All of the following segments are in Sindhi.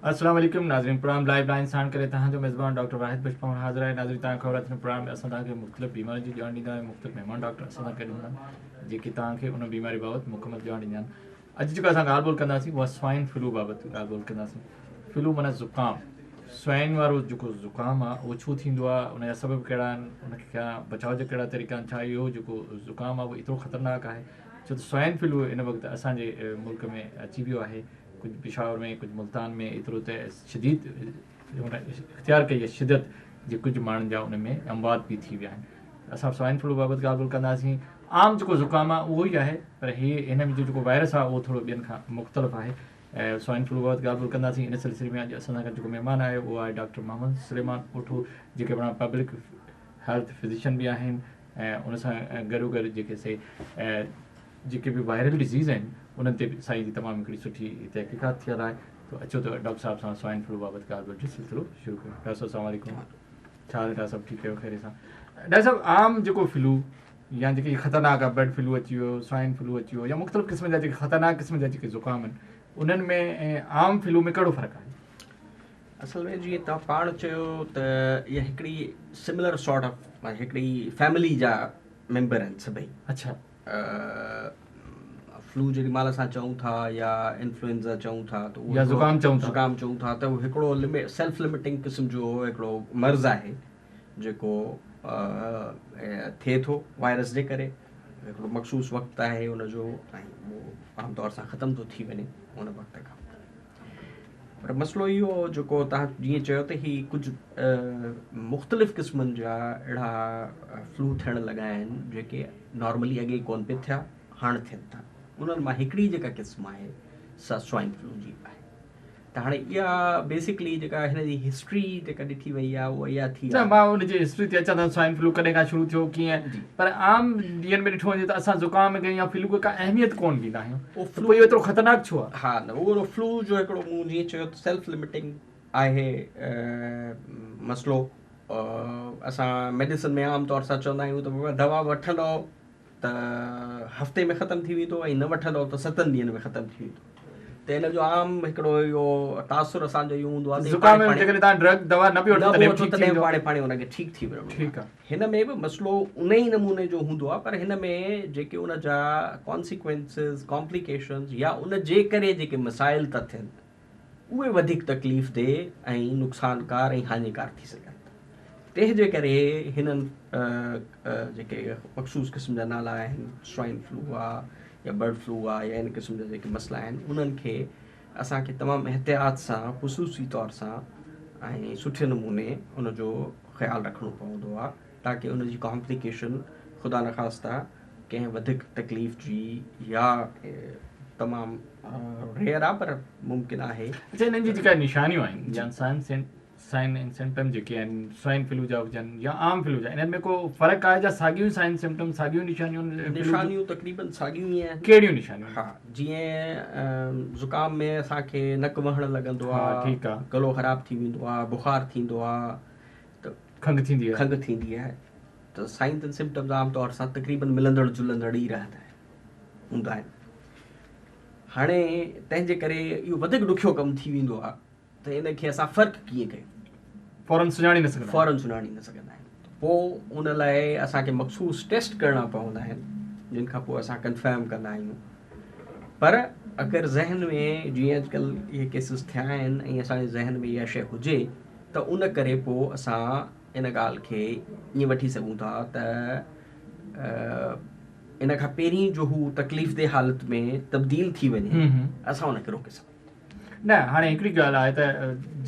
السلام عليڪم ناظرين پروگرام لائيو لائين ساڻ ڪري توهان جو ميزبان ڊاڪٽر واحد بخش پنهور حاضر آهي. ناظرين توهان کي خبر آهي ته هن پروگرام ۾ اسان توهان کي مختلف بيمارين جي ڄاڻ ڏيندا آهيون. مختلف مهمان ڊاڪٽر اسان سان گڏ هوندا آهن جيڪي توهان کي ان بيماري بابت مڪمل ڄاڻ ڏيندا آهن. اڄ جيڪا اسان ڳالهه ٻولهه ڪنداسين اها سوائن فلو بابت ڳالهه ٻولهه ڪنداسين. فلو معنيٰ زڪام، سوائن وارو جيڪو زڪام آهي اهو ڇو ٿيندو آهي، ان جا سبب ڪهڙا آهن، ان کان بچاء جا ڪهڙا طريقا آهن، ڇا اهو جيڪو زڪام آهي اهو ايترو خطرناڪ آهي؟ ڇو ته سوائن فلو هن وقت اسان جي ملڪ ۾ اچي ويو آهي، ڪجهه پشاور ۾ ڪجهه ملتان ۾ ايترو ته شديد هن اختيار ڪئي آهي شدت جي ڪجهه ماڻهن جا ان ۾ اموات به ٿي ويا آهن. اسان سوائن فلو بابت ڳالهه ٻولهه ڪنداسين. عام جيڪو زڪام آهي اهو ئي آهي پر هي هن ۾ جو جيڪو وائرس آهي اهو ٿورو ٻين کان مختلف آهي. سوائن فلو بابت ڳالهه ٻولهه ڪنداسين. ان سلسلي ۾ اڄ اسان سان گڏ جيڪو مهمان آهي اهو آهي ڊاڪٽر محمد سليمان اوٺو جيڪي پاڻ پبلڪ هيلٿ فزيشن به آهن ۽ ان سان گڏو گڏ جيڪي سي جيڪي به وائرل ڊزيز آهن انهن تي به سائين جي تمام هڪڙي سٺي تحقيقات ٿيل آهي. ته اچو ته ڊاڪٽر صاحب سان سوائن فلو بابت ڳالهه ٻولهه جو سلسلو شروع ڪيون. ڊاڪٽر صاحب السلام عليڪم. ڇا حال ڊاڪٽر صاحب ٺيڪ آهيو خيريت سان؟ ڊاڪٽر صاحب عام جيڪو فلو يا جيڪي خطرناڪ آهي برڊ فلو اچي ويو سوائن فلو اچي ويو يا مختلف قسم جا جيڪي خطرناڪ قسم جا جيڪي زڪام آهن انهن ۾ ۽ عام فلو ۾ ڪهڙو فرق آهي؟ اصل ۾ جيئن توهان پاڻ چيو ته اها هڪڙي سملر سارٽ آف هڪڙي فيملي جا ميمبر آهن سڀئي. اڇا. فلو جيڏي مهل اسان چئون ٿا يا انفلوئنزا چئون ٿا ته يا زڪام چئون ٿا. زڪام چئون ٿا ته اهو هڪڙو سيلف لمٽنگ قسم جو هڪڙو مرض آهي جيڪو ٿئي ٿو وائرس جي ڪري هڪڙو مخصوص وقت آهي ان جو ۽ اهو عام طور سان ختم ٿو ٿي وڃي ان وقت کان پر مسئلو اهو جيڪو توهان جيئن چيو ته هي ڪجهه مختلف قسمن جا اهڙا فلو ٿيڻ لڳا آهن جيڪي نارملي اڳي ڪون پئي ٿيا هاڻ ٿين ٿا انهن مان هڪڙي جيڪا قسم آهي سا سوائن فلو جي آهي ته هاڻي اها بيسڪلي جيڪا هن جي هسٽري جيڪا ڏٺي وئي آهي اها اها ٿي نه مان ان جي هسٽري تي اچان ٿو سوائن فلو ڪڏهن کان شروع ٿيو ڪيئن پر عام ڏينهن ۾ ڏٺو وڃي ته اسان زڪام کي يا فلو کي ڪا اهميت ڪون ڏيندا آهيون ته پوء اهو ايترو خطرناڪ ڇو آهي؟ ها نه اهو فلو جو هڪڙو مون جيئن چيو ته سيلف لمٽنگ آهي مسئلو اسان ميڊيسن ۾ عام طور سان چوندا آهيون ته بابا دوا وٺندو ته هفتي ۾ ختم ٿي ويندو ۽ نه وٺندو ته ستن ڏينهن ۾ ختم ٿي ويندو ته ان جو عام هڪڙو اهو تاثر اسان جو اهو هوندو آهي ته زڪام ۾ جيڪڏهن توهان ڊرگ دوا نه به وٺو تڏهن به ٺيڪ ٿي ويندو پاڻي پاڻي ان کي ٺيڪ ٿي ويندو. ٺيڪ آهي. هن ۾ به مسئلو ان ئي نموني جو هوندو آهي پر هن ۾ جيڪي ان جا ڪانسيڪوئنسز، ڪامپليڪيشنز يا ان جي ڪري جيڪي مسائل ٿا ٿين اهي وڌيڪ تڪليف ده ۽ نقصانڪار ۽ هاڃيڪار ٿي سگهن ٿا. تنهن جي ڪري هنن جيڪي مخصوص قسم جا نالا آهن سوائن فلو آ يا برڊ فلو آ يا ان قسم جا جيڪي مسئلا آهن انهن کي اسان کي تمام احتياط سان خصوصي طور سان ۽ سٺي نموني ان جو خيال رکڻو پوندو آ تاڪه ان جي ڪامپليڪيشن خدا نخواسته ڪنهن وڌيڪ تڪليف جي يا تمام ريئر آ پر ممڪن آهي. اڇا انهن جي جيڪا نشانيون آهن يا سائن سائن ۽ سمپٽم جيڪي آهن سوائن فلو جا هجن يا عام فلو جا انهن ۾ ڪو فرق آهي جا ساڳيون سائن سمپٽم ساڳيون نشانيون نشانيون تقريبن ساڳيون ئي آهن. ڪهڙيون نشانيون؟ ها جيئن زڪام ۾ اسان کي نڪ وهڻ لڳندو آ ٺيڪ آ گلو خراب ٿي ويندو آ بخار ٿيندو آ ته کنگهه ٿيندي آهي. کنگهه ٿيندي آهي ته سائنز اينڊ سمپٽمز عام طور سان تقريبن ملندڙ جلندڙ ئي رهندا آهن هوندا آهن هاڻي تنهن جي ڪري اهو وڌيڪ ڏکيو ڪم ٿي ويندو آهي ته ان کي اسان فرق ڪيئن ڪيون فورن سڃاڻي نه سگهندا فورن سڃاڻي نه سگهندا آهيون پوء ان لاء اسان کي مخصوص ٽيسٽ ڪرڻا پوندا آهن جن کان پوء اسان ڪنفرم ڪندا آهيون پر اگر ذهن ۾ جيئن اڄڪلهه اهي ڪيسز ٿيا آهن ۽ اسان جي ذهن ۾ اها شيء هجي ته ان ڪري پوء اسان ان ڳالهه کي ائين وٺي سگهون ٿا ته ان کان پهرين جو هو تڪليف ده حالت ۾ تبديل ٿي وڃي اسان ان کي روڪي سگهون ٿا. نه هاڻي هڪڙي ڳالهه آهي ته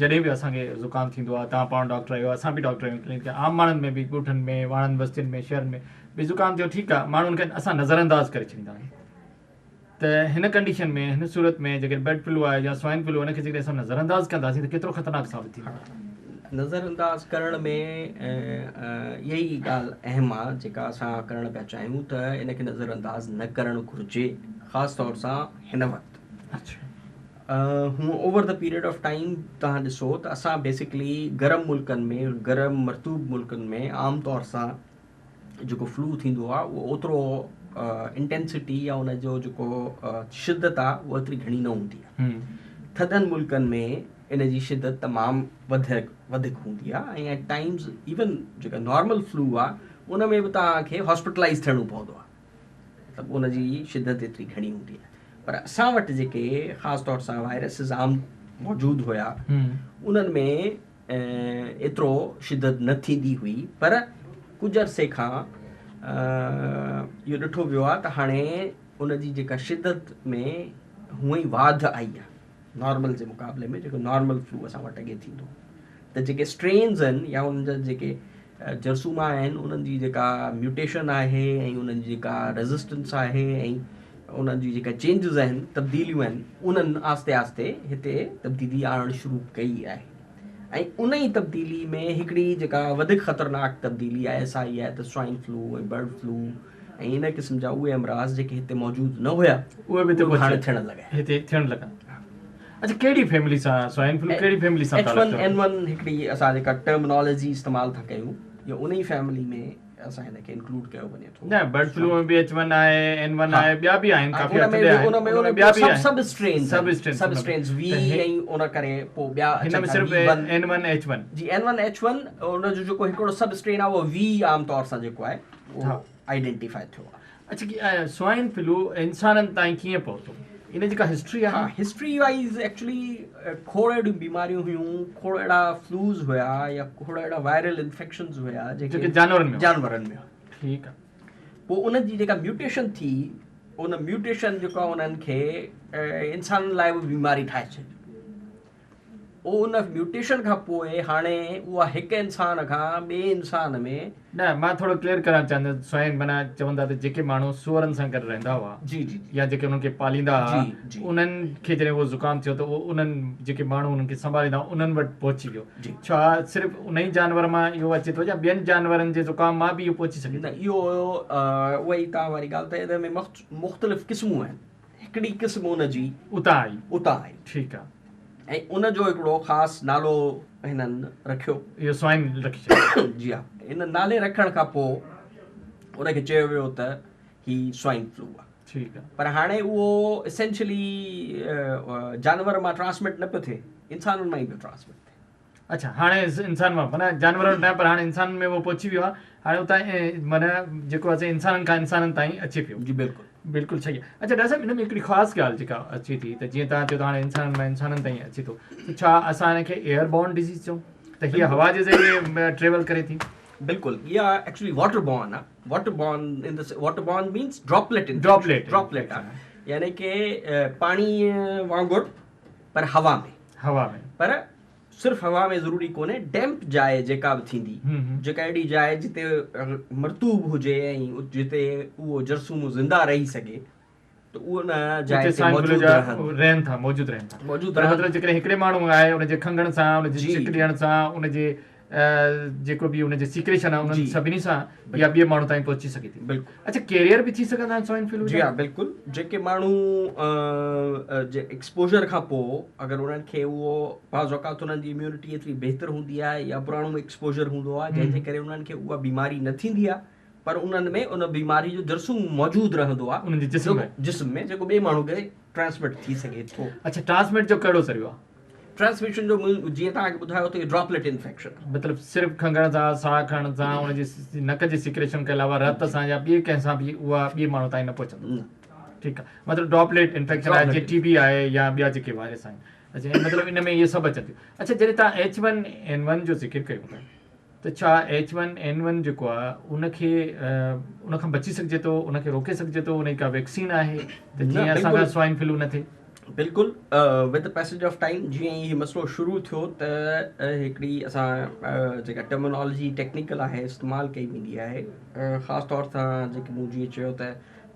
جڏهن به اسان کي زڪام ٿيندو آهي توهان پاڻ ڊاڪٽر آهيو اسان به ڊاڪٽر آهيون ڪلينڪ عام ماڻهن ۾ به ڳوٺن ۾ واڻن وستين ۾ شهرن ۾ به زڪام ٿيو ٺيڪ آهي ماڻهن کي اسان نظر انداز ڪري ڇڏيندا آهيون ته هن ڪنڊيشن ۾ هن صورت ۾ جيڪڏهن برڊ فلو آهي يا سوائن فلو ان کي جيڪڏهن اسان نظر انداز ڪنداسين ته ڪيترو خطرناڪ ثابت ٿيندو. نظر انداز ڪرڻ ۾ اها ئي ڳالهه اهم آهي جيڪا اسان ڪرڻ پيا چاهيون ته ان کي نظر انداز نه ڪرڻ گهرجي خاص طور سان هن وقت. هونء over the period of time توهان ڏسو ته اسان بيسڪلي گرم ملڪن ۾ گرم مرطوب ملڪن ۾ عام طور سان جيڪو فلو ٿيندو آهي اهو اوترو انٽينسٽي يا ان جو جيڪو شدت آهي اها ايتري گهڻي نه هوندي آهي. ٿڌن ملڪن ۾ ان جي شدت تمام وڌيڪ وڌيڪ هوندي آهي ۽ ايٽ ٽائمز ايون جيڪا نارمل فلو آهي ان ۾ به توهان کي هاسپيٽلائز ٿيڻو پوندو آهي مطلب ان جي شدت ايتري گهڻي هوندي آهي پر اسان وٽ جيڪي خاص طور سان وائرسز عام موجود هيا انهن ۾ ايترو شدت نه ٿيندي هئي پر ڪجهه عرصي کان اهو ڏٺو ويو آهي ته هاڻي ان جي جيڪا شدت ۾ هونئن ئي واڌ آئي آهي نارمل جي مقابلي ۾ جيڪو نارمل فلو اسان وٽ اڳي ٿيندو هو ته جيڪي اسٽرينز آهن يا انهن جا جيڪي جرثوما آهن انهن جي جيڪا ميوٽيشن آهي ۽ انهن جي جيڪا ريزسٽنس آهي ۽ انهن جي جيڪا چينجز آهن تبديليون آهن انهن آهستي آهستي هتي تبديلي آڻڻ شروع ڪئي آهي ۽ ان ئي تبديلي ۾ هڪڙي جيڪا وڌيڪ خطرناڪ تبديلي آهي سا اها آهي ته سوائن فلو ۽ برڊ فلو ۽ ان قسم جا اهي امراض جيڪي هتي موجود نه هيا اهي به هتي هاڻي ٿيڻ لڳا هتي ٿيڻ لڳا. اڇا ڪهڙي فيملي سان سوائن فلو ڪهڙي فيملي سان تعلق اٿو؟ H1N1 هڪڙي اسان جيڪا ٽرمنالاجي استعمال ٿا ڪيون اهو ان ئي فيملي ۾ اسان هن کي انڪلوڊ ڪيو وڃي ٿو. نه برڊ فلو ۾ به H1 آهي N1 آهي ٻيا به آهن ڪافي ان ۾ ان ۾ ان ۾ ٻيا به سب اسٽرينز سب اسٽرينز سب اسٽرينز وي ۽ ان ڪري پوء ٻيا هن ۾ صرف N1 H1 جي N1 H1 ان جو جيڪو هڪڙو سب اسٽرين آهي اهو وي عام طور سان جيڪو آهي اهو آئيڊينٽيفائي ٿيو آهي. اڇا سوائن فلو انسانن تائين ڪيئن پهتو ان جي ڪا هسٽري آهي؟ ها هسٽري وائيز ايڪچولي کوڙ اهڙيون بيماريون هيون کوڙ اهڙا فلوز هيا يا کوڙ اهڙا وائرل انفيڪشنز هيا جيڪي جانورن ۾ جانورن ۾ ٺيڪ آهي پوء ان جي جيڪا ميوٽيشن ٿي ان ميوٽيشن جيڪو انهن کي انسانن لاء به بيماري ٺاهي ڇڏي ان ميوٽيشن کان پوء هاڻي اها هڪ انسان کان ٻئي انسان ۾. نه مان ٿورو ڪليئر ڪرڻ چاهيندس سوئن معنيٰ چوندا ته جيڪي ماڻهو سوئرن سان گڏ رهندا هئا جي جي يا جيڪي انهن کي پاليندا هئا انهن کي جڏهن اهو زڪام ٿيو ته اهو انهن جيڪي ماڻهو انهن کي سنڀاليندا هئا انهن وٽ پهچي ويو ڇا صرف انهي جانور مان اهو اچي ٿو يا ٻين جانورن جي زڪام مان به اهو پهچي سگهي ٿو؟ نه اهو اها ئي توهان واري ڳالهه ته ان ۾ مختلف قسمون آهن هڪڙي قسم ان جي اتان آئي اتان آئي ٺيڪ آ ۽ ان جو هڪڙو خاص نالو هنن رکيو. اهو سوائن رکي ڇڏيو. جي ها ان نالي رکڻ کان پوء ان کي چيو ويو ته هي سوائن فلو آ. ٺيڪ آ. پر هاڻي اهو اسينشلي جانور مان ٽرانسمٽ نه پيو ٿئي انسانن مان ئي پيو ٽرانسمٽ ٿئي. اڇا هاڻي انسان مان معنيٰ جانورن وٽ نه پر هاڻي انسانن ۾ اهو پهچي ويو آهي هاڻي اتان معنيٰ جيڪو آهي انسانن کان انسانن تائين اچي پيو. جي بلڪل. بلڪل صحيح اڇا ڊاڪٽر صاحب ان ۾ هڪڙي خاص ڳالهه جيڪا اچي ٿي ته جيئن توهان چيو ته هاڻي انسانن مان انسانن تائين اچي ٿو ته ڇا اسان هن کي ايئر بورن ڊزيز چئون ته هيء هوا جي ذريعي ٽريول ڪري ٿي. بلڪل اها ايڪچولي واٽر بورن آهي water borne in the water borne means droplet droplet droplet آهي يعني ڪي پاڻي وانگر پر هوا ۾. هوا ۾. پر صرف هوا ۾ ضروري ڪونهي، ڊيمپ جاء جيڪا به ٿيندي، جيڪا اهڙي جاء جتي مرطوب هجي ۽ جتي اهو جرثومو زنده رهي سگهي ته ان جاء اتي تي سوائن فلو موجود جا رهن. رهن ٿا موجود رهن ٿا. موجود پر رهن. مطلب جيڪڏهن هڪڙي ماڻهو آهي ان جي کنگهڻ سان ان جي جي. ڇڪ ڏيڻ سان ان جي جيڪو به ان جي سيڪريشن آهي انهن جي. سڀني سان اها ٻئي ماڻهو تائين پهچي سگهي ٿي. بلڪل. اڇا ڪيريئر به ٿي سگهندا آهن سوائن فلو جي جا؟ ها بلڪل جيڪي ماڻهو جي ايڪسپوجر کان پوء اگر انهن کي اهو بعض اوقات انهن جي اميونٽي ايتري بهتر هوندي آهي يا پراڻو ايڪسپوجر هوندو آهي جنهن جي ڪري انهن کي اها بيماري نه ٿيندي آهي پر انهن ۾ ان بيماري جو جرثوم موجود رهندو آهي انهن جي جسم ۾ جسم ۾ جيڪو ٻئي ماڻهو کي ٽرانسمٽ ٿي سگهي ٿو. اڇا ٽرانسمٽ جو ڪهڙو ذريعو آهي؟ ٽرانسميشن جو مون جيئن توهان کي ٻڌايو ته اهو ڊراپليٽ انفيڪشن آهي. مطلب صرف کنگهڻ سان، ساهه کڻڻ سان، ان جي نڪ جي سيڪريشن کان علاوه رت سان يا ٻئي ڪنهن سان به اها ٻئي ماڻهو تائين نه پهچندو. نه. ٺيڪ آهي. مطلب ڊراپليٽ انفيڪشن آهي جيئن ٽي بي آهي يا ٻيا جيڪي وائرس آهن. اڇا مطلب ان ۾ اهي سڀ اچن ٿيون. اڇا جڏهن توهان ايڇ ون اين ون جو ذڪر ڪيو ٿا ته ڇا ايڇ ون اين ون جيڪو آهي ان کي ان کان بچي سگهجي ٿو ان کي روڪي سگهجي ٿو ان جي ڪا ويڪسين آهي ته جيئن اسان کان سوائن فلو نه ٿئي؟ بلڪل with the passage of time جيئن ئي هي مسئلو شروع ٿيو ته هڪڙي اسان جيڪا ٽرمنالاجي ٽيڪنيڪل آهي استعمال ڪئي ويندي آهي خاص طور سان جيڪي مون جيئن چيو ته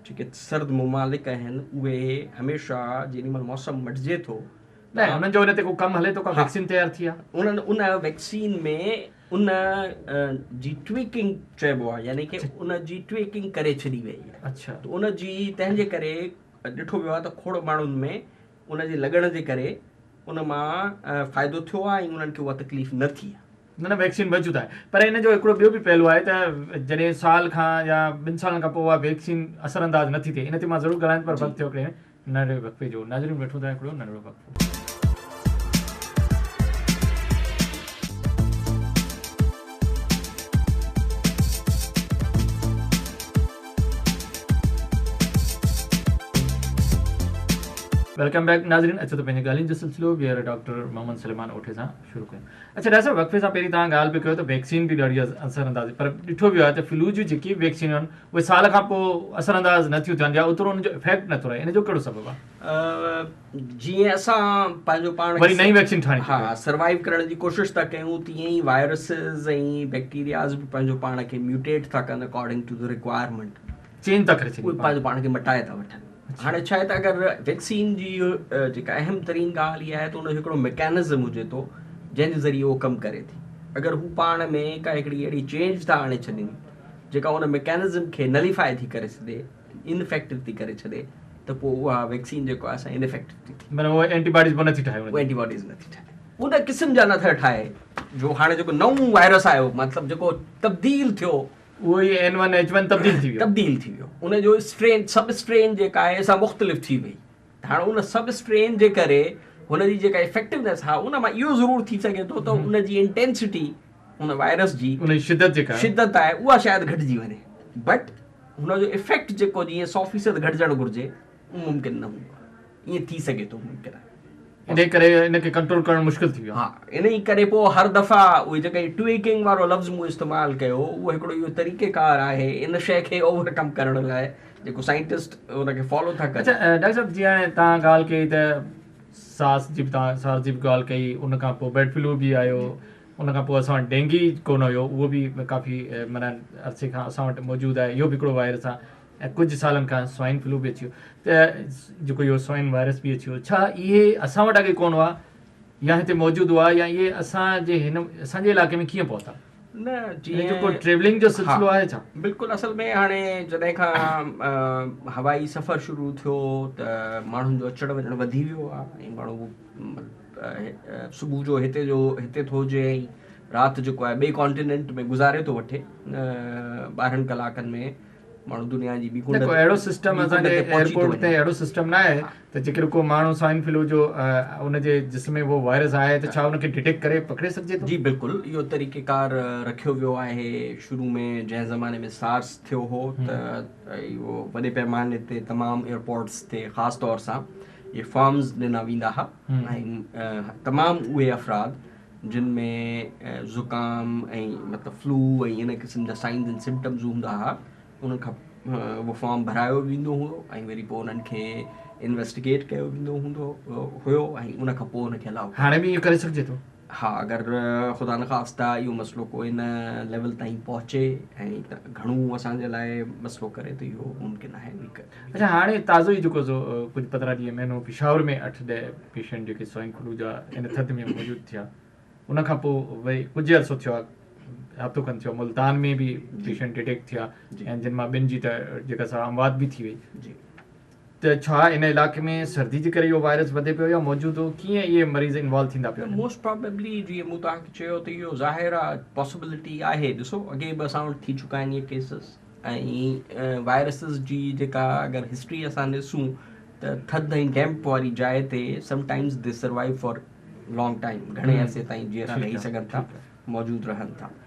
جيڪي سرد ممالڪ آهن اهي هميشه جيڏي مهل موسم مٽجي ٿو نه انهن جو ان تي ڪو ڪم هلي ٿو ڪا ويڪسين تيار ٿي آهي؟ انهن ان ويڪسين ۾ ان جي ٽويڪنگ چئبو آهي يعني ڪي ان جي ٽويڪنگ ڪري ڇڏي وئي آهي اڇا ته ان جي تنهن جي ڪري ڏٺو ويو آهي ته کوڙ ماڻهن ۾ ان جي لڳڻ جي ڪري ان مان فائدو ٿيو آهي ۽ انهن کي اها تڪليف نه ٿي آهي. نه نه ويڪسين موجود آهي پر ان جو هڪڙو ٻيو به پهلو آهي ته جڏهن سال کان يا ٻن سالن کان پوء اها ويڪسين اثر انداز نه ٿي ٿئي ان تي مان ضرور ڳالهائيندس پر وقت ٿيو هڪڙي ننڍڙي وقفي جو ناظرين وٺون ٿا هڪڙو ننڍڙو وقفو. Welcome back ناظرين اچو ته پنهنجي ڳالهين جو سلسلو ٻيهر ڊاڪٽر محمد سليمان اوٺي سان شروع ڪيون. اڇا ڊاڪٽر صاحب وقفي سان پهرين توهان ڳالهه به ڪيو ته ويڪسين به ڏاڍي اثر انداز پر ڏٺو ويو آهي ته فلو جون جيڪي به ويڪسينون آهن اهي سال کان پوء اثر انداز نه ٿيون ٿين يا اوترو انهن جو افيڪٽ نه ٿو رهي ان جو ڪهڙو سبب آهي؟ جيئن اسان پنهنجو پاڻ وري نئين ويڪسين ٺاهڻي ٿي ها سروائيو ڪرڻ جي ڪوشش ٿا ڪيون تيئن ئي وائرسز ۽ بيڪٽيرياز به پنهنجو پاڻ کي ميوٽيٽ ٿا ڪن according to the requirement. Change ٿا ڪري ڇڏين اهي پنهنجو پاڻ کي مٽائي ٿا وٺن. هاڻي ڇا آهي ته اگر ويڪسين جي جيڪا اهم ترين ڳالهه اها آهي ته ان جو هڪڙو ميڪانزم هجي ٿو جنهن جي ذريعي اهو ڪم ڪري ٿي اگر هو پاڻ ۾ ڪا هڪڙي اهڙي چينج ٿا آڻي ڇڏين جيڪا ان ميڪانزم کي نليفائي ٿي ڪري ڇڏي انفيڪٽو ٿي ڪري ڇڏي ته پوء اها ويڪسين جيڪو آهي سا انفيڪٽو ٿي ٿئي معنيٰ اهي اينٽي باڊيز پوء نٿي ٺاهي اهي اينٽي باڊيز نٿي ٺاهي ان قسم جا نٿا ٺاهي جو هاڻي جيڪو نئون وائرس آيو مطلب جيڪو تبديل ٿيو اهو ئي اين ون ايڇ ون تبديل ٿي ويو. تبديل ٿي ويو. ان جو اسٽرين، سب اسٽرين جيڪا آهي سا مختلف ٿي وئي. ته هاڻ ان سب اسٽرين جي ڪري هن جي جيڪا افيڪٽونيس آهي ان مان اهو ضرور ٿي سگهي ٿو ته ان جي انٽينسٽي ان وائرس جي ان جي شدت جيڪا شدت آهي اها شايد گهٽجي وڃي بٽ هن جو افيڪٽ جيڪو جيئن 100% گهٽجڻ گهرجي اهو ممڪن نه هوندو آهي. ائين ٿي سگهي ٿو ممڪن آهي. انهيء ڪري ان کي ڪنٽرول ڪرڻ مشڪل ٿي ويو آهي. ها انهيء ڪري پوء هر دفعا اهي جيڪا هي ٽوئيڪنگ وارو لفظ مون استعمال ڪيو اهو هڪڙو اهو طريقي ڪار آهي ان شيء کي اوور ڪم ڪرڻ لاء جيڪو سائنٽسٽ ان کي فالو ٿا ڪن. اڇا ڊاڪٽر صاحب جيئن هاڻي توهان ڳالهه ڪئي ته سارس جي به توهان سارس جي به ڳالهه ڪئي ان کان پوء برڊ فلو به آيو ان کان پوء اسان وٽ ڊينگي ڪونه هيو اهو به ڪافي معنيٰ عرصي کان اسان وٽ موجود آهي اهو به هڪڙو وائرس آهي ۽ ڪجهه سالن کان سوائن فلو به اچي ويو ته جيڪو اهو سوائن وائرس به اچي ويو ڇا اهي اسان وٽ اڳي ڪونه هئا يا هتي موجود هئا يا اهي اسان جي هن اسان جي علائقي ۾ ڪيئن پهتا؟ نه جيئن جيڪو ٽريولنگ جو سلسلو آهي ڇا؟ بلڪل اصل ۾ هاڻي جڏهن کان هوائي سفر شروع ٿيو ته ماڻهن جو اچڻ وڃڻ وڌي ويو آهي ۽ ماڻهو صبح جو هتي جو هتي ٿو هجي ۽ رات جيڪو آهي ٻئي ڪانٽيننٽ ۾ گذاري ٿو وٺي 12 ڪلاڪن ۾ ماڻهو دنيا جي ٻي ڪنڊ ڪو اهڙو سسٽم اسان جي ايئرپورٽ تي اهڙو سسٽم نه آهي ته جيڪڏهن ڪو ماڻهو سوائن فلو جو ان جي جسم ۾ اهو وائرس آهي ته ڇا ان کي ڊٽيڪٽ ڪري پڪڙي سگهجي ٿو؟ جي بلڪل اهو طريقه ڪار رکيو ويو آهي شروع ۾ جنهن زماني ۾ سارس ٿيو هو ته اهو وڏي پيماني تي تمام ايئرپورٽس تي خاص طور سان اهي فارمز ڏنا ويندا ها ۽ تمام اهي افراد جن ۾ زڪام ۽ مطلب فلو ۽ ان قسم جا سائنز ۽ سمپٽمز هوندا هئا انهن کان اهو فارم ڀرايو ويندو هو ۽ وري پوء انهن کي انويسٽيگيٽ ڪيو ويندو هوندو هيو ۽ ان کان پوء ان کي الاؤ هاڻي به ائين ڪري سگهجي ٿو؟ ها اگر خدا نخواسته اهو مسئلو ڪو ان ليول تائين پهچي ۽ گهڻو اسان جي لاء مسئلو ڪري ته اهو ممڪن آهي. اڇا هاڻي تازو ئي جيڪو سو ڪجهه 15 ڏينهن مهينو پشاور ۾ 8 10 پيشنٽ جيڪي سوائن فلو جا ان ٿڌ ۾ موجود ٿيا ان کان پوء وري ڪجهه عرصو ٿيو آهي هفتو کن ٿيو ملتان ۾ به پيشنٽ ڊٽيڪٽ ٿيا ۽ جن مان ٻن جي ته جيڪا سا اموات به ٿي وئي ته ڇا ان علائقي ۾ سردي جي ڪري اهو وائرس وڌي پيو يا موجود هو ڪيئن اهي مريض انوالو ٿيندا پيا وڃن؟ موسٽ پرابيبلي جيئن مون توهان کي چيو ته اهو ظاهر آهي پاسيبلٽي آهي ڏسو اڳي به اسان وٽ ٿي چڪا آهن اهي ڪيسز ۽ وائرسز جي جيڪا اگر هسٽري اسان ڏسون ته ٿڌ ۽ ڊيمپ واري جاء تي some times they survive for long time گهڻي عرصي تائين جيئرا رهي سگهن ٿا موجود رهن ٿا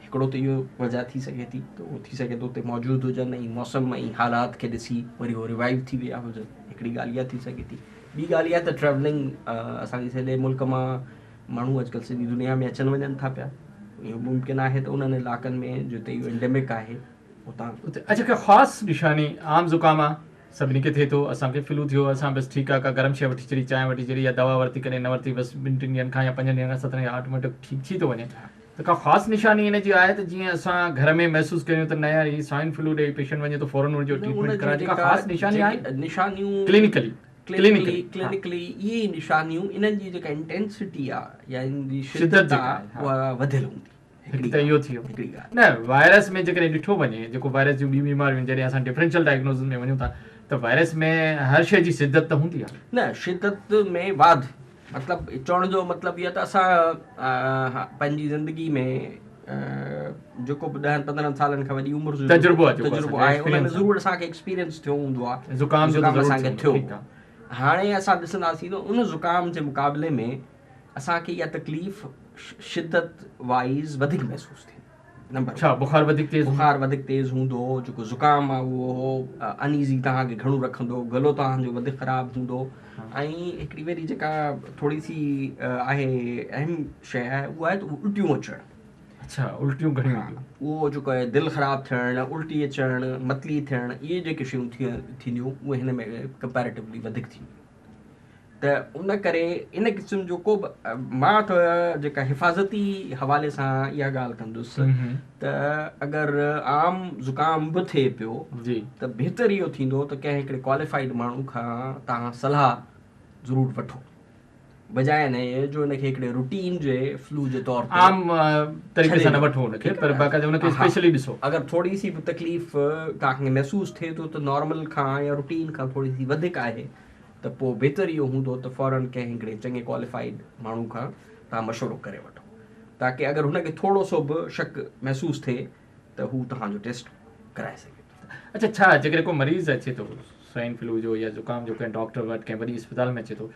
هڪڙو ته اهو وجه ٿي سگهي ٿي ته اهو ٿي سگهي ٿو اتي موجود هجن ۽ موسم ۽ حالات کي ڏسي وري هو ريوائيو ٿي ويا هجن هڪڙي ڳالهه اها ٿي سگهي ٿي ٻي ڳالهه اها ته ٽريولنگ اسان جي سڄي ملڪ مان ماڻهو اڄڪلهه سڄي دنيا ۾ اچن وڃن ٿا پيا اهو ممڪن آهي ته انهن علائقن ۾ جتي اهو انڊيمڪ آهي اتان. اڇا ڪا خاص نشاني عام زڪام آ سڀني کي ٿئي ٿو اسان کي فلو ٿيو اسان بس ٺيڪ آ ڪا گرم شيء وٺي ڇڏي چانهه وٺي ڇڏي يا دوا ورتي ڪڏهن نه ورتي بس ٻن ٽن ڏينهن کان يا پنجن ڏينهن کان ستن يا آٽوميٽڪ ٺيڪ ٿي ٿو وڃي ته ڪا خاص نشاني ان جي آهي ته جيئن اسان گهر ۾ محسوس ڪريون ته نه يار هي سوائن فلو ڏي پيشنٽ وڃي ٿو فورن ان جو نه ان ٽريٽمينٽ جي ڪرائجي ڪا جيڪا خاص نشاني آهي نشانيون ڪلينيڪلي ڪلينيڪلي ڪلينيڪلي اهي ئي نشانيون انهن جي جيڪا انٽينسٽي آ يا ان جي شدت آ اها وڌيل هوندي. هڪ ته اهو ٿي ويو نه وائرس ۾ جيڪڏهن ڏٺو وڃي جيڪو وائرس جون ٻيون بيماريون جڏهن اسان ڊفرنشل ڊائگنوزس ۾ وڃون ٿا ته وائرس ۾ هر شيء جي شدت ته هوندي آ. نه شدت ۾ واڌ مطلب چوڻ جو مطلب اهو ته اسان پنهنجي زندگي ۾ جيڪو به ڏهن پندرهن سالن کان وڏي عمر جو تجربو آهي تجربو آهي ان ۾ ضرور اسان کي ايڪسپيرينس ٿيو هوندو آهي زڪام جو اسان کي ٿيو هاڻي اسان ڏسنداسين ته ان زڪام جي مقابلي ۾ اسان کي اها تڪليف شدت وائز وڌيڪ محسوس ٿيندي. نمبر ڇا بخار وڌيڪ تيز بخار وڌيڪ تيز هوندو، جيڪو زڪام آهي اهو ان ايزي توهان کي گهڻو رکندو، گلو توهان جو وڌيڪ خراب هوندو ۽ هڪڙي وري جيڪا ٿوري سي آهي اهم شيء آهي اها آهي ته الٽيون اچڻ. اڇا الٽيون گهڻيون اينديون. اهو جيڪو آهي دل خراب ٿيڻ، الٽي اچڻ، متلي ٿيڻ اهي جيڪي شيون ٿينديون اهي هن ۾ ڪمپيريٽولي وڌيڪ ٿينديون ته ان ڪري ان قسم جو ڪو به مان ته جيڪا حفاظتي حوالي سان اها ڳالهه ڪندس ته اگر عام زڪام به ٿئي پيو جي ته بهتر اهو ٿيندو ته ڪنهن هڪڙي ڪواليفائيڊ ماڻهو کان توهان صلاح ضرور وٺو بجاء ان جو ان کي هڪڙي روٽين جي فلو جي طور تي عام طريقي سان نه وٺو ان کي پر باقاعده ان کي اسپيشلي ڏسو. اگر ٿوري سي به تڪليف توهان کي محسوس ٿئي ٿو ته نارمل کان يا روٽين کان ٿوري سي وڌيڪ آهي ته پوء بهتر اهو هوندو ته فورن ڪنهن هڪڙي چڱي ڪواليفائيڊ ماڻهو کان توهان مشورو ڪري وٺو تاڪه اگر هن کي ٿورو سو به شڪ محسوس ٿئي ته هو توهان جو ٽيسٽ ڪرائي سگهي ٿو. اڇا ڇا جيڪڏهن ڪو مريض اچي ٿو سوائن فلو جو يا زڪام جو ڪنهن ڊاڪٽر وٽ ڪنهن وڏي اسپتال ۾ اچي ٿو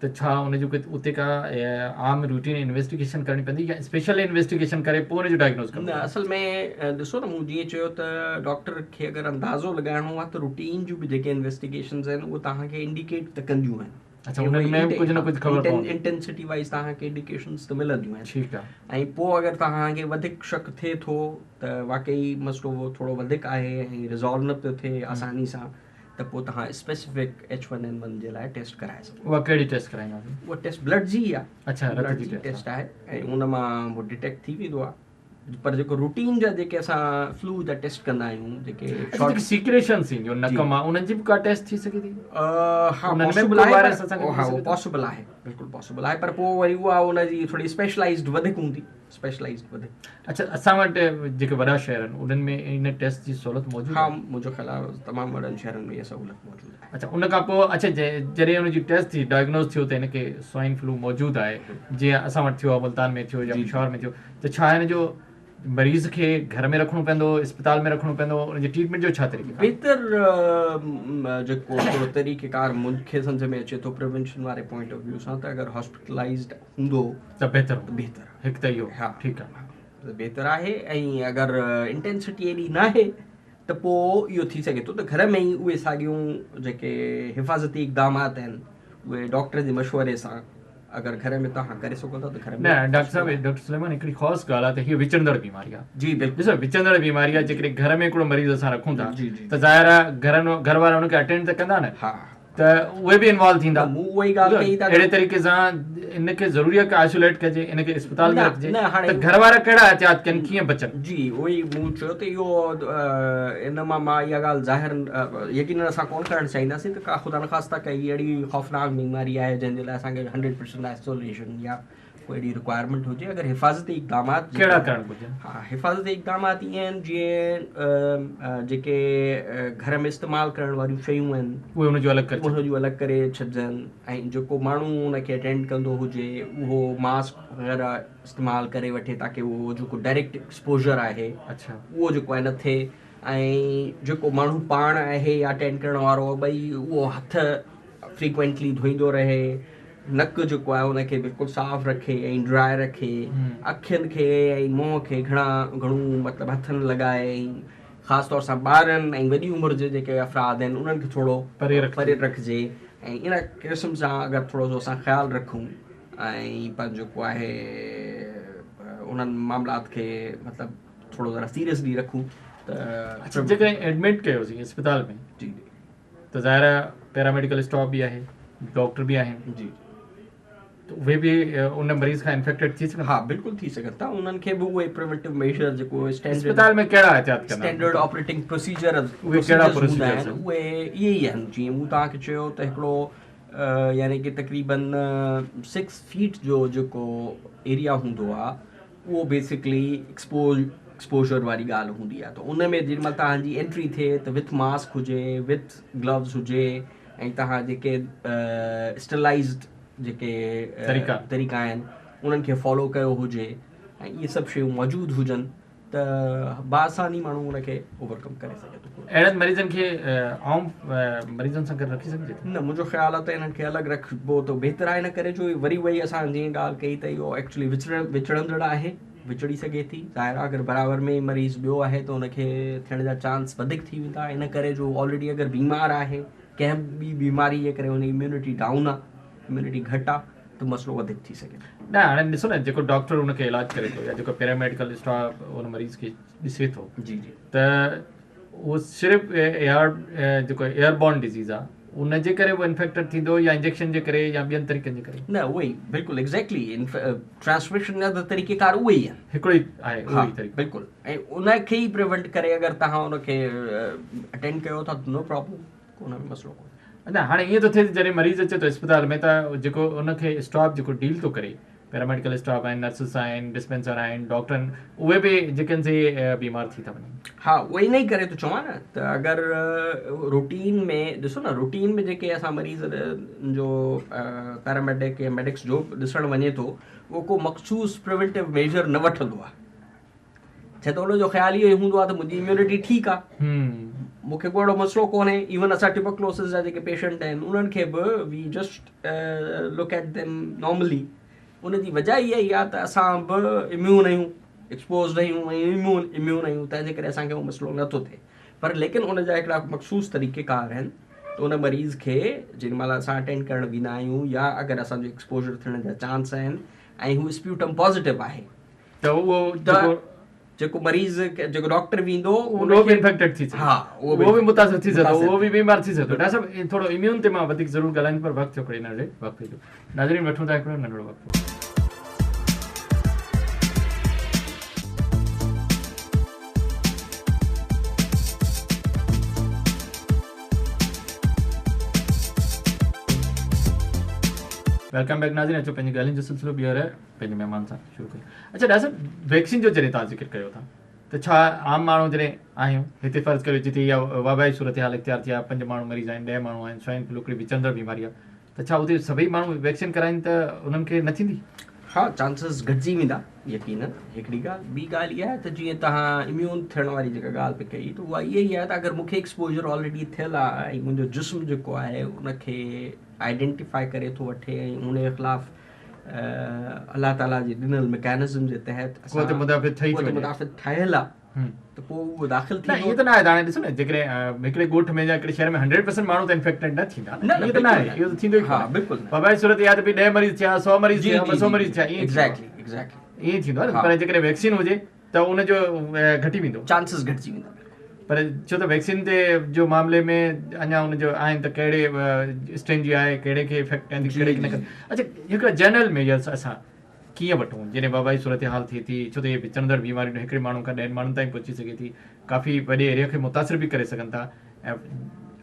ته ڇا ان جو اتي ڪا عام روٽين انويسٽيگيشن ڪرڻي پوندي يا اسپيشل انويسٽيگيشن ڪري پوء ان جو ڊائگنوز ڪبو؟ نه اصل ۾ ڏسو نه مون جيئن چيو ته ڊاڪٽر کي اگر اندازو لڳائڻو آهي ته روٽين جون به جيڪي انويسٽيگيشنز آهن اهي توهان کي انڊيڪيٽ ته ڪنديون آهن. اڇا انهن ۾ به ڪجهه نه ڪجهه خبر پوندي. انٽينسٽي وائيز توهان کي انڊيڪيشنز ته ملنديون آهن. ٺيڪ آهي. ۽ پوء اگر توهان کي وڌيڪ شڪ ٿئي ٿو ته واقعي مسئلو ٿورو وڌيڪ آهي ۽ ريزالو نه پيو ٿئي آساني سان ته پوء توهان specific H one N one جي لاء ٽيسٽ ڪرائي سگهو. اها ڪهڙي ٽيسٽ ڪرائينداسين؟ اها ٽيسٽ بلڊ جي ئي آهي. اڇا رت جي ٽيسٽ آهي ۽ ان مان هو ڊٽيڪٽ ٿي ويندو آهي پر جيڪو روٽين جا جيڪي اسان فلو جا ٽيسٽ ڪندا آهيون جيڪي شارٽ سيڪريشنز ٿينديون نڪ مان انهن جي به ڪا ٽيسٽ ٿي سگهي ٿي؟ ها پاسيبل آهي ها پاسيبل آهي بلڪل پاسيبل آهي پر پوء وري اها ان جي ٿوري اسپيشلائزڊ وڌيڪ هوندي. اسپيشلائزڊ وڌيڪ. اڇا اسان وٽ جيڪي وڏا شهر آهن انهن ۾ ان ٽيسٽ جي سهولت موجود آهي؟ ها منهنجو خيال آهي تمام وڏن شهرن ۾ اها سهولت موجود آهي. اڇا ان کان پوء اڇا جڏهن ان جي ٽيسٽ ٿي ڊائگنوز ٿيو ته هن کي سوائن فلو موجود آهي جيئن اسان وٽ ٿيو آهي ملتان ۾ ٿيو يا پشاور ۾ ٿيو ته ڇا هن جو مريض کي گهر ۾ رکڻو پوندو اسپتال ۾ رکڻو پوندو ان جي ٽريٽمينٽ جو ڇا طريقو ڪار؟ بهتر جيڪو هڪڙو طريقه ڪار مون کي سمجهه ۾ اچي ٿو پريونشن واري پوائنٽ آف ويو سان ته اگر هاسپيٽلائزڊ هوندو ته بهتر هوندو بهتر هڪ ته اهو ها ٺيڪ آهي ته بهتر آهي ۽ اگر انٽينسٽي ايڏي ناهي ته پوء اهو ٿي سگهي ٿو ته گهر ۾ ئي اهي ساڳيون جيڪي حفاظتي اقدامات آهن اهي ڊاڪٽر جي مشوري سان اگر گهر ۾ توهان ڪري سگهو ٿا ته گهر ۾ نه ڊاڪٽر صاحب ڊاڪٽر سليمان هڪڙي خاص ڳالهه آهي ته هيء وچڙندڙ بيماري آهي جي بلڪل ڏسو وچڙندڙ بيماري آهي جيڪڏهن گهر ۾ هڪڙو مريض اسان رکون ٿا جي جي ته ظاهر آهي گهر وارا ان کي اٽينڊ ته ڪندا نه ها ته اهي به انوالو ٿيندا. مون اها ئي ڳالهه ڪئي ته اهڙي طريقي سان ان کي ضروري آهي ته آئسوليٽ ڪجي ان کي اسپتال ۾ رکجي نه ته گهر وارا ڪهڙا احتياط ڪن ڪيئن بچن. جي اهو ئي مون چيو ته اهو ان مان مان اها ڳالهه ظاهر يقينن اسان ڪونه ڪرڻ چاهينداسين ته ڪا خدا نخواسته ڪا اهڙي خوفناڪ بيماري آهي جنهن جي لاء اسان کي 100% آئسوليشن يا ڪو اهڙي رڪوائرمينٽ هجي اگر حفاظتي اقدامات ڪهڙا ڪرڻ گهرجن؟ ها حفاظتي اقدامات ائين آهن جيئن جيڪي گهر ۾ استعمال ڪرڻ واريون شيون آهن اهي ان جو الڳ ڪري ان جو الڳ ڪري ڇڏجن ۽ جيڪو ماڻهو ان کي اٽينڊ ڪندو هجي اهو ماسڪ وغيره استعمال ڪري وٺي تاڪي اهو جيڪو ڊائريڪٽ ايڪسپوجر آهي اڇا اهو جيڪو آهي نه ٿئي ۽ جيڪو ماڻهو پاڻ آهي يا اٽينڊ ڪرڻ وارو ٻئي اهو هٿ فريڪوينٽلي ڌوئيندو رهي نڪ جيڪو آهي ان کي بلڪل صاف رکي ۽ ڊرائي رکي اکين کي ۽ منهن کي گهڻا گهڻو مطلب هٿ نه لڳائي ۽ خاص طور سان ٻارن ۽ وڏي عمر جي جيڪي افراد آهن انهن کي ٿورو پري پري رکجي ۽ ان قسم سان اگر ٿورو سو اسان خيال رکون ۽ پنهنجو جيڪو آهي انهن معاملات کي مطلب ٿورو ذرا سيريسلي رکون ته اڇا جيڪڏهن ايڊمٽ ڪيوسين اسپتال ۾ جي ته ظاهر آهي پيراميڊيڪل اسٽاف به آهي ڊاڪٽر به آهن جي ته اهي به ان مريض کان انفيڪٽيڊ ٿي سگهن ها بلڪل ٿي سگهن ٿا انهن کي به اهي پريونٽو ميجر جيڪو اسٽينڊرڊ اسپتال ۾ ڪهڙا احتياط ڪندا اسٽينڊرڊ آپريٽنگ پروسيجر اهي ڪهڙا پروسيجر آهن اهي اهي ئي آهن جيئن مون توهان کي چيو ته هڪڙو يعني ڪي تقريبن 6 فيٽ جو جيڪو ايريا هوندو آهي اهو بيسڪلي ايڪسپوز ايڪسپوجر واري ڳالهه هوندي آهي ته ان ۾ جيڏي مهل توهان جي انٽري ٿئي ته وٿ ماسڪ هجي وٿ گلوز هجي ۽ توهان جيڪي اسٽرلائزڊ جيڪي طريقا طريقا آهن انهن کي فالو ڪيو هجي ۽ اهي سڀ شيون موجود هجن ته باآساني ماڻهو ان کي اوورڪم ڪري سگهي ٿو. اهڙن مريضن کي عام مريضن سان گڏ رکي سگهجي ٿو؟ نه منهنجو خيال آهي ته انهن کي الڳ رکبو ته بهتر آهي ان ڪري جو وري اها ئي اسان جيئن ڳالهه ڪئي ته اهو ايڪچولي وچڙندڙ آهي وچڙي سگهي ٿي. ظاهر آهي اگر برابر ۾ مريض ٻيو آهي ته ان کي ٿيڻ جا چانس وڌيڪ ٿي ويندا ان ڪري جو آلريڊي اگر بيمار آهي ڪنهن به ٻي بيماري جي ڪري ان جي اميونٽي ڊائون آهي اميونٽي گهٽ آهي ته مسئلو وڌيڪ ٿي سگهي ٿو. نه هاڻي ڏسو نه جيڪو ڊاڪٽر ان کي علاج ڪري ٿو يا جيڪو پيراميڊيڪل اسٽاف ان مريض کي ڏسي ٿو جي جي ته اهو صرف ايئر جيڪو ايئر بورن ڊزيز آهي ان جي ڪري اهو انفيڪٽيڊ ٿيندو يا انجيڪشن جي ڪري يا ٻين طريقن جي ڪري؟ نه اهو ئي بلڪل ايگزيڪٽلي ٽرانسميشن جا ته طريقي ڪار اهي ئي آهن. هڪڙو ئي آهي اهو ئي طريقو. بلڪل ۽ ان کي ئي پريونٽ ڪري اگر توهان ان کي اٽينڊ ڪيو ٿا ته نو پرابلم ڪو ان ۾ مسئلو ڪونهي. نه هاڻي ائين ٿو ٿئي ته جڏهن مريض اچي ٿو اسپتال ۾ ته جيڪو ان کي اسٽاف جيڪو ڊيل ٿو ڪري پيراميڊيڪل اسٽاف آهن، نرسز آهن، ڊسپينسر آهن، ڊاڪٽر آهن، اهي به جيڪي آهن سي بيمار ٿي ٿا وڃن. ها اهو انهي ڪري ٿو چوان نه ته اگر روٽين ۾ ڏسو نه روٽين ۾ جيڪي اسان مريض جو پيراميڊڪ يا ميڊڪس جو ڏسڻ وڃي ٿو اهو ڪو مخصوص پريونٽو ميجر نه وٺندو آهي ڇا ته ان جو خيال اهو ئي هوندو آهي ته منهنجي اميونٽي ٺيڪ آهي مون کي ڪو اهڙو مسئلو ڪونهي ايون اسان ٽيوبرڪلوسس جا جيڪي پيشنٽ آهن انهن کي به we just look at them normally ان جي وجه اها ئي آهي ته اسان به اميون آهيون ايڪسپوزڊ آهيون ۽ اميون اميون آهيون تنهن جي ڪري اسان کي اهو مسئلو نٿو ٿئي پر ليڪن ان جا هڪڙا مخصوص طريقي ڪار آهن ته ان مريض کي جيڏي مهل اسان اٽينڊ ڪرڻ ويندا آهيون يا اگر اسان جو ايڪسپوزر ٿيڻ جا چانس آهن ۽ هو اسپيوٽم پازيٽو آهي ته اهو جيڪو جيڪو مريض جيڪو ڊاڪٽر ويندو اهو به انفيڪٽيڊ ٿي سگهي ها اهو به متاثر ٿي سگهي ٿو اهو به بيمار ٿي سگهي ٿو ڊاڪٽر صاحب ٿورو اميون تي مان وڌيڪ ضرور ڳالهائيندس پر وقت ٿيو هڪڙي ننڍڙي وقفي جو ناظرين وٺون ٿا هڪڙو ننڍڙو وقفو. Welcome back ناظرين اچو پنهنجي ڳالهين جو سلسلو ٻيهر پنهنجي مهمان سان شروع ڪيون اڇا ڊاڪٽر صاحب ويڪسين جو جڏهن توهان ذڪر ڪيو ٿا ته ڇا عام ماڻهو جڏهن آهيون هتي فرض ڪريو جتي اها وبائي صورتحال اختيار ٿي آهي پنج ماڻهو مريض آهن ڏهه ماڻهو آهن سوائن فلو هڪڙي وچڙندڙ بيماري آهي ته ڇا اتي سڀئي ماڻهو ويڪسين ڪرائين ته انهن کي نه ٿيندي؟ ها چانسز گهٽجي ويندا يقينن هڪڙي ڳالهه ٻي ڳالهه اها آهي ته جيئن توهان اميون ٿيڻ واري جيڪا ڳالهه پئي ڪئي ته اها اها ئي آهي ته اگر مون کي ايڪسپوجر آلريڊي ٿيل آهي ۽ منهنجو جسم جيڪو آهي ان کي آئيڊينٽيفائي ڪري ٿو وٺي ۽ ان جي خلاف الله تعاليٰ جي ڏنل ميڪانزم جي تحت قوت مدافعت ٺهي قوت مدافعت ٺهيل آهي ته پوء اهو داخل ٿيندو. نه ائين ته نه آهي ته هاڻي ڏسو نه جيڪڏهن هڪڙي ڳوٺ ۾ يا هڪڙي شهر ۾ 100% ماڻهو ته انفيڪٽيڊ نه ٿيندا نه ائين ته نه آهي اهو ته ٿيندو ئي ها بلڪل وبائي صورت اها ته ڀئي 10 مريض ٿيا 100 مريض ٿيا 200 مريض ٿيا ائين ايگزيڪٽلي ايگزيڪٽلي ائين ٿيندو آهي نه پر جيڪڏهن ويڪسين هجي ته ان جو گهٽي ويندو چانسز گهٽجي ويندا پر ڇو ته ويڪسين تي جو معاملي ۾ اڃا ان جو آهن ته ڪهڙي اسٽرين جي آهي ڪهڙي کي افيڪٽ ڪندي ڪهڙي کي نه ڪندي اڇا هڪڙا جنرل ميجرس اسان ڪيئن وٺون جڏهن وبائي صورتحال ٿئي ٿي ڇو ته اهي وچڙندڙ بيماريون هڪڙي ماڻهو کان ڏهن ماڻهن تائين پهچي سگهي ٿي ڪافي وڏي ايريا کي متاثر به ڪري سگهن ٿا ۽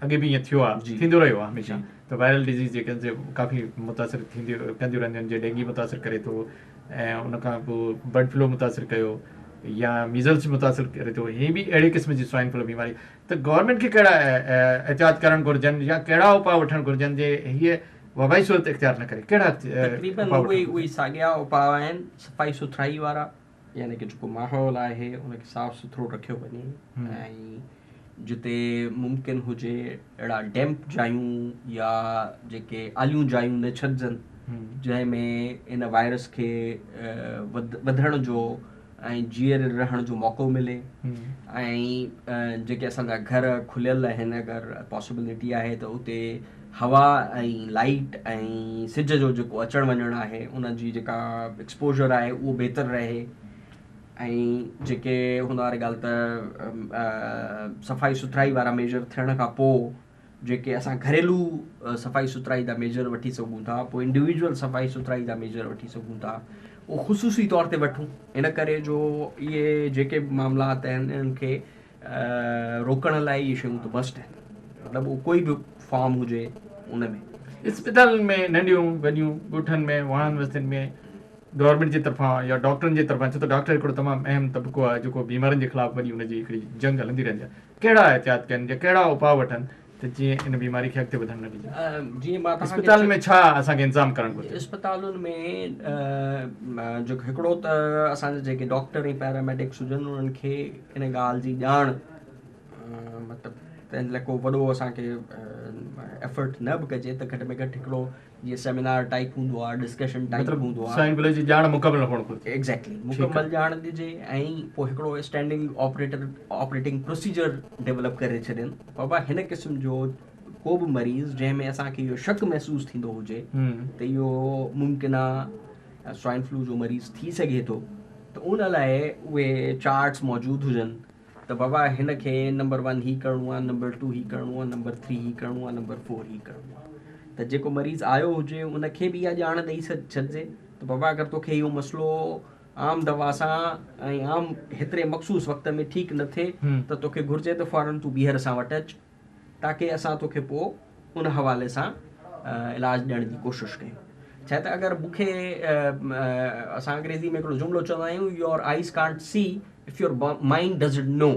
اڳي به ائين ٿيو آهي ٿيندو رهيو آهي هميشه ته وائرل ڊزيز جيڪي آهن سي ڪافي متاثر ٿينديون ڪنديون رهنديون آهن جيئن ڊينگي متاثر ڪري ٿو ۽ ان کان پوء برڊ فلو متاثر ڪيو يا ميزلس متاثر ڪري ٿو هي به اهڙي قسم جي سوائن فلو بيماري ته گورنمينٽ کي ڪهڙا احتياط ڪرڻ گهرجن يا ڪهڙا اپاء وٺڻ گهرجن جي هيء وبائي صورت اختيار نه ڪري ڪهڙا تقريبن اهي اهي ساڳيا اپاء آهن صفائي سٿرائي وارا يعني ڪه جيڪو ماحول آهي ان کي صاف سٿرو رکيو وڃي ۽ جتي ممڪن هجي اهڙا ڊيمپ جايون يا جيڪي آليون جايون نه ڇڏجن جنهن ۾ ان وائرس کي وڌڻ جو ۽ جيئري رهڻ جو موقعو ملي ۽ جيڪي اسان جا گهر کليل آهن اگر پاسبلٽي آهي ته اتي هوا ۽ لائيٽ ۽ سج جو جيڪو اچڻ وڃڻ آهي ان جي جيڪا ايڪسپوجر آهي اهو بهتر رهي ۽ جيڪي هن واري ڳالهه ته صفائي سٿرائي وارا ميجر ٿيڻ کان پوء جيڪي اسان گهريلو صفائي سٿرائي جا ميجر وٺي سگهون ٿا پوء انڊيويجول صفائي سٿرائي جا ميجر وٺي سگهون ٿا اهو خصوصي طور تي وٺون ان ڪري جو اهي جيڪي به معاملات آهن انهن کي روڪڻ لاء اهي شيون ته مسٽ آهن مطلب اهو ڪوئي به فارم هجي ان ۾. اسپتالن ۾ ننڍيون وڏيون ڳوٺن ۾ واهڻن وستين ۾ گورنمينٽ جي طرفان يا ڊاڪٽرن جي طرفان ڇو ته ڊاڪٽر هڪڙو تمام اهم طبقو آهي جيڪو بيمارين جي خلاف وڏي ان جي هڪڙي جنگ هلندي رهندي آهي ڪهڙا احتياط ڪن يا ڪهڙا اپاء وٺن ته جيئن ان بيماري کي اڳتي وڌڻ نه ڏجي. جيئن مان توهان کي اسپتالن ۾ ڇا اسان کي انتظام ڪرڻ گهرجي؟ اسپتالن ۾ جيڪو هڪڙو ته اسان جا جيڪي ڊاڪٽر ۽ پيراميڊڪس هجن انهن کي ان ڳالهه جي ڄاڻ مطلب تنهن لاء ڪو وڏو اسان کي ايفرٽ نه به ڪجي ته گهٽ ۾ گهٽ هڪڙو جيئن سيمينار ٽائيپ هوندو آهي، ڊسڪشن ٽائيپ مطلب هوندو آهي. سوائن فلو جي ڄاڻ مڪمل هئڻ گهرجي. ايگزيڪٽلي ٺيڪ آهي. مڪمل ڄاڻ ڏجي ۽ پوء هڪڙو standing operator operating procedure develop ڪري ڇڏين بابا هن قسم جو ڪو به مريض جنهن ۾ اسان کي اهو شڪ محسوس ٿيندو هجي ته اهو ممڪنه سوائن فلو جو مريض ٿي سگهي ٿو ته ان لاء اهي چارٽس موجود هجن ته بابا هن کي نمبر ون هي ڪرڻو آهي نمبر ٽو هي ڪرڻو آهي نمبر ٿري هي ڪرڻو آهي نمبر فور هي ڪرڻو آهي ته جيڪو مريض آيو هجي ان کي به اها ڄاڻ ڏئي ڇڏجي ته بابا اگر توکي اهو مسئلو عام دوا سان ۽ عام هيتري مخصوص وقت ۾ ٺيڪ نه ٿئي ته توکي گهرجي ته فورن تون ٻيهر اسان وٽ اچ تاڪه اسان توکي پوء ان حوالي سان علاج ڏيڻ جي ڪوشش ڪيون ڇا ته اگر مون کي اسان انگريزي ۾ هڪڙو جملو چوندا آهيون your eyes can't see if your mind doesn't know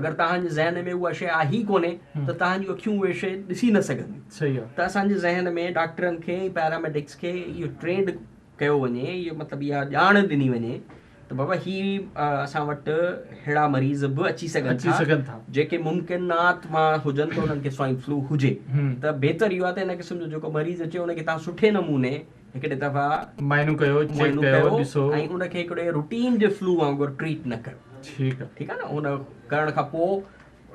اگر توهان جي ذهن ۾ اها شيء آهي ئي ڪونهي ته توهان جون اکيون اهي شيء ڏسي نه سگهنديون ته اسان جي ذهن ۾ ڊاڪٽرن کي ۽ پيراميڊڪس کي اهو ٽرينڊ ڪيو وڃي اهو مطلب اها ڄاڻ ڏني وڃي ته بابا هي اسان وٽ ههڙا مريض به اچي سگهن ٿا جيڪي ممڪنات مان هجن ته انهن کي سوائن فلو هجي ته بهتر اهو آهي ته ان قسم جو جيڪو مريض اچي ان کي توهان سٺي نموني هڪڙي دفعا معائنو ڪيو چيڪ ڪيو ڏسو ۽ ان کي هڪڙي روٽين جي فلو وانگر ٽريٽ نه ڪيو ٺيڪ آهي ٺيڪ آهي نه ان ڪرڻ کان پوء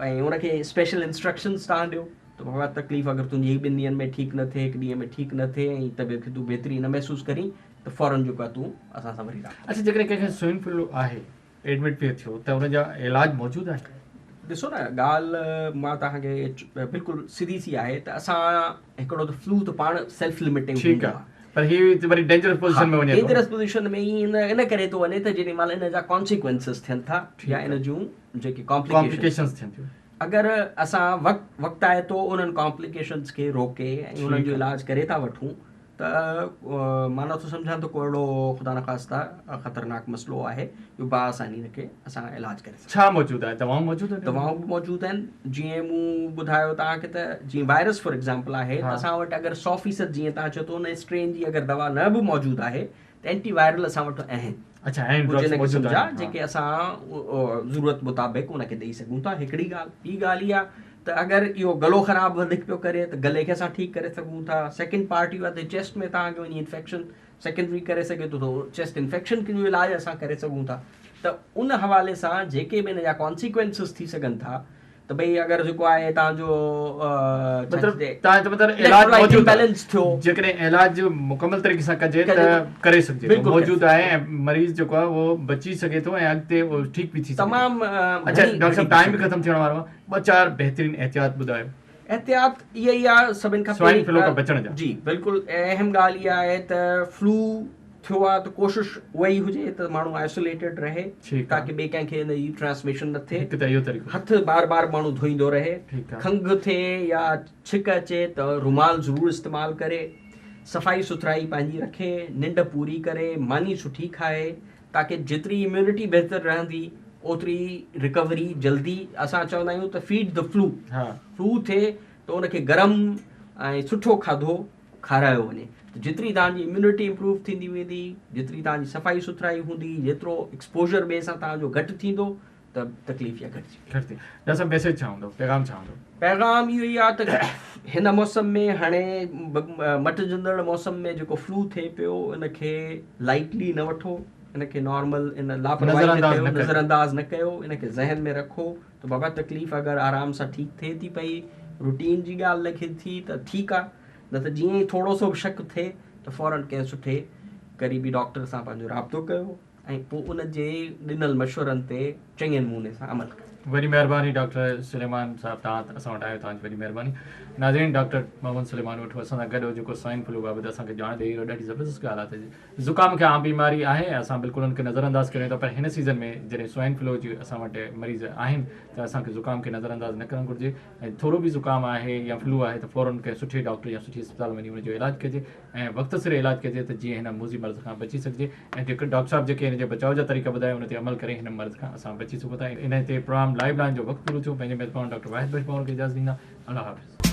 ۽ ان کي اسپيشل انسٽرڪشنز توهان ڏيو ته بابا تڪليف اگر تنهنجي ٻن ڏينهن ۾ ٺيڪ نه ٿئي هڪ ڏينهن ۾ ٺيڪ نه ٿئي ۽ طبيعت کي تون بهتري نه محسوس ڪرين ته فورن جيڪو آهي تون اسان سان وري رابطو اڇا جيڪڏهن ڪنهن کي سوئن فلو آهي ايڊمٽ پيو ٿيو ته ان جا علاج موجود آهن؟ ڏسو نه ڳالهه مان توهان کي بلڪل سڌي سي آهي ته اسان هڪڙو ته فلو ته پاڻ سيلف لميٽنگ ٺيڪ آهي پر هي وري ڊينجرس پوزيشن ۾ وڃي ٿو ڊينجرس پوزيشن ۾ ئي ان ڪري ٿو وڃي ته جيڏي مهل ان جا ڪانسيڪوئنسز ٿين ٿا يا ان جون جيڪي ڪامپليڪيشنز ٿين ٿيون اگر اسان وقت وقتائتو انهن ڪامپليڪيشنز کي روڪي ۽ انهن جو علاج ڪري ٿا وٺون ته مان نٿو سمجهان ته ڪو اهڙو خدا نخواسته خطرناڪ مسئلو آهي جو باآساني ان کي اسان علاج ڪري سگهون. ڇا موجود آهي؟ دوائون موجود آهن؟ دوائون به موجود آهن جيئن مون ٻڌايو توهان کي ته جيئن وائرس فار ايگزامپل آهي ته اسان وٽ اگر 100% جيئن توهان چئو ٿو ان اسٽرين جي اگر دوا نه به موجود آهي ته اينٽي وائرل اسان وٽ آهن. اڇا آهن ڊرگس موجود آهن جيڪي اسان ضرورت مطابق ان کي ڏئي سگهون ٿا هڪڙي ڳالهه ٻي ڳالهه اها ته اگر اهو گلو خراب وڌيڪ پيو ڪري ته گلي کي اسان ٺيڪ ڪري سگهون ٿا سيڪنڊ پارٽ اهو آهي ته چيسٽ ۾ توهان کي وڃي انفيڪشن سيڪنڊري ڪري سگهي ٿو ته چيسٽ انفيڪشن جو علاج اسان ڪري سگهون ٿا ته ان حوالي سان جيڪي به ان جا ڪانسيڪوئنسز ٿي سگهن ٿا ته ڀئي اگر جيڪو آهي توهان جو مطلب توهان جو مطلب علاج موجود بيلنس ٿيو جيڪڏهن علاج مڪمل طريقي سان ڪجي ته ڪري سگهجي ٿو موجود آهي ۽ مريض جيڪو آهي اهو بچي سگهي ٿو ۽ اڳتي اهو ٺيڪ به ٿي سگهي ٿو تمام اڇا ڊاڪٽر صاحب ٽائيم به ختم ٿيڻ وارو آهي ٻه چار بهترين احتياط ٻڌايو. احتياط اها ئي آهي سڀن کان سوائن فلو کان بچڻ جا. جي بلڪل اهم ڳالهه اها آهي ته فلو ٿيو آهي ته ڪوشش اها ئي هجي ته ماڻهو آئسوليٽيڊ رهي تاڪه ٻئي ڪنهن کي ان جي ٽرانسميشن نه ٿئي. هڪ ته اهو طريقو. هٿ بار بار ماڻهو ڌوئيندو رهي. کنگهه ٿئي يا ڇڪ اچي ته رومال ضرور استعمال ڪري. صفائي سٿرائي پنهنجي رکي، ننڊ پوري ڪري، ماني سٺي کائي. تاڪه جيتري اميونٽي بهتر رهندي اوتري رڪوري جلدي اسان چوندا آهيون ته فيڊ the flu flu ٿئي ته ان کي گرم ۽ سٺو کاڌو کارايو وڃي ته جيتري توهان جي اميونٽي امپروو ٿيندي ويندي جيتري توهان جي صفائي سٿرائي هوندي جيترو ايڪسپوجر ٻئي سان توهان جو گهٽ ٿيندو ته تڪليف يا گهٽجي ويندي. گهٽ ٿي. ڊاڪٽر صاحب ميسيج ڇا هوندو پيغام ڇا هوندو؟ پيغام اهو ئي آهي ته هن موسم ۾ هاڻي مٽجندڙ موسم ۾ جيڪو فلو ٿئي پيو ان کي لائٽلي نه وٺو ان کي نارمل ان لاپرواهي نه ڪيو نظر انداز نه ڪيو ان کي ذهن ۾ رکو ته بابا تڪليف اگر آرام سان ٺيڪ ٿئي ٿي پئي روٽين جي ڳالهه لڳي ٿي ته ٺيڪ آهي نه ته جيئن ئي ٿورو سو به شڪ ٿئي ته فورن ڪنهن سٺي قريبي ڊاڪٽر سان پنهنجو رابطو ڪيو ۽ پوء ان جي ڏنل مشورن تي چڱي نموني سان عمل ڪريو. وڏي مهرباني ڊاڪٽر سليمان صاحب توهان اسان وٽ آيو توهان جي وڏي مهرباني ناظرين ڊاڪٽر محمد سليمان وٺو اسان سان گڏ هو جيڪو سوائن فلو بابت اسان کي ڄاڻ ڏئي رهيو ڏاڍي زبردست ڳالهه آهي ته زڪام کي عام بيماري آهي ۽ اسان بلڪل ان کي نظر انداز ڪريون ٿا پر هن سيزن ۾ جڏهن سوائن فلو جي اسان وٽ مريض آهن ته اسان کي زڪام کي نظر انداز نه ڪرڻ گهرجي ۽ ٿورو به زڪام آهي يا فلو آهي ته فورن ڪنهن سٺي ڊاڪٽر يا سٺي اسپتال ۾ وڃي ان جو علاج ڪجي ۽ وقت سر علاج ڪجي ته جيئن هن موذي مرض کان بچي سگهجي ۽ جيڪي ڊاڪٽر صاحب جيڪي هن جي بچاء جا طريقا ٻڌايا ان تي عمل ڪري هن مرض کان اسان بچي سگهون ٿا. انهي تي پروگرام لائيو لائين جو وقت پورو ٿيو. پنهنجي ميزبان ڊاڪٽر واحد بخش پنهور کي اجازت ڏيندا. الله حافظ.